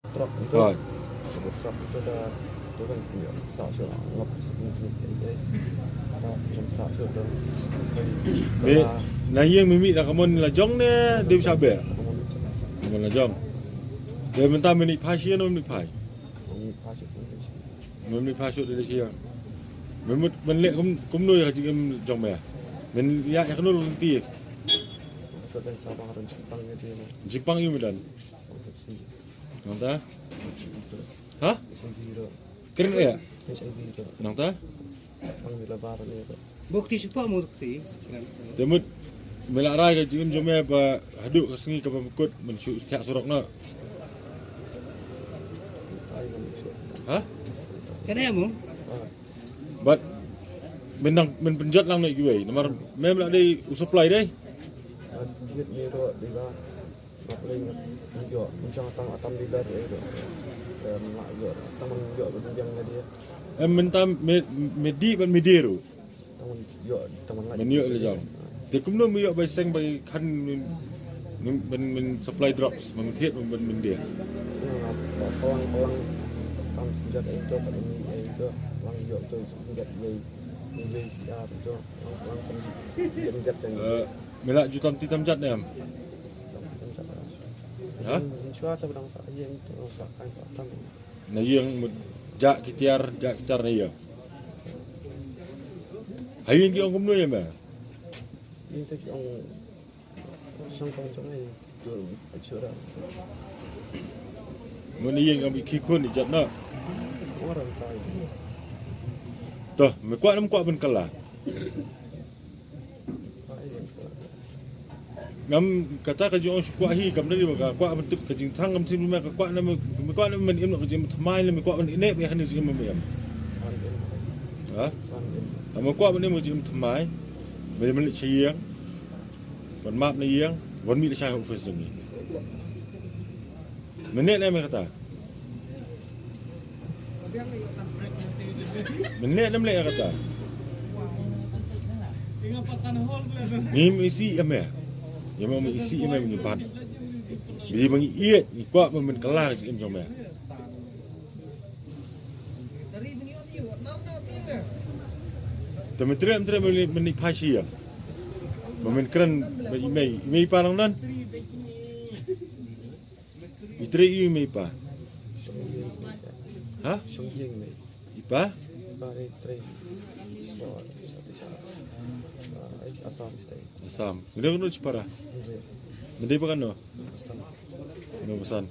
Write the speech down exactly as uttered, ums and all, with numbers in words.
Truck itu. Hooid. Truck itu dah, itu kan punya sa sio ngap sini sini ai ai. Ada macam sa sio tu. Me, na ïing me mih da ka mon la jong ne dei sha beh? Ka mon la jong. Dei mynta me mih phai sha ïing ne me mih phai? Me mih phai sha ïing. Me mih phai sha ïing dei sha ïing. Me mut men leh kum, kumno ïa ka jingim jong me? Men ïa, ïa kano lynti? Ka dei sa bang ran jingpang ïa dei. Jingpang ïa me don. Nangta? Ha? Kren ïa? Nangta? Bok ti shupa mo ti. Te mut me la rai ka jingim jong me ba haduh ka sngi kaba kut men shu thiah surok na. Ha? Kane mo? But men nang, men pynjot lang na kiwei. Namar me la dei u supply dei. Tiket ni ro dei ba. Ngap lei ngap ïoh, ngam shong tam atam di bar ïoh. Em, ngam ïoh, tam ngam ïoh ba dang biang na dia. Em, mynta me, me dih bad me dih ruh. Tam ngam ïoh, tam ngam. Men ïoh lei jong. Te kumno me ïoh ba seng ba khan men, men, men, men supply drugs, men thied, men, men, men dih. Ïa, ngap, palang, palang, tam sejat ai to, kat ini ai to, lang ïoh to sejat lei, lei siar to, lang, lang pen, ïa, ïa, ïa. Eh, me la ju tam ti tam jat ne em? Ha? Na ïing mut jah ki tiar, jah ki tiar na ïing. Ha ïing ki ong kumno ïa me? Mut na ïing ong i khun i jat na. To, me kwah ne em kwah ban kylla? Ngam kata ka jingong shu kwah hi, kam dei ba ka kwah ban tip ka jingthrang, kam shym ma ka kwah ne me, me kwah ne men im ka jingim thymmai, ne me kwah ban im ne ka jingim me im. Ha? Me kwah ban im ka jingim thymmai. Me men leit sha ïing. Ban map na ïing, wan mih leit shai office jong ngi. Mynne ne me kata. Mynne ne me leh kata. Ngim isih ïa me. Ïa me ngim isih ïa me, ngi pan. Bi ma ngi ïeit, ngi kwah ba men kylla ka jingim jong me. Te me treh, me treh, me, me phai sha ïing. Ma men kren ba i mei, i mei i pa nang don. I trei i mei i pa. Ha? I pa? Assam. Ngi dei kano shipara? Ngi dei ba kano? Assam. Kano ba san?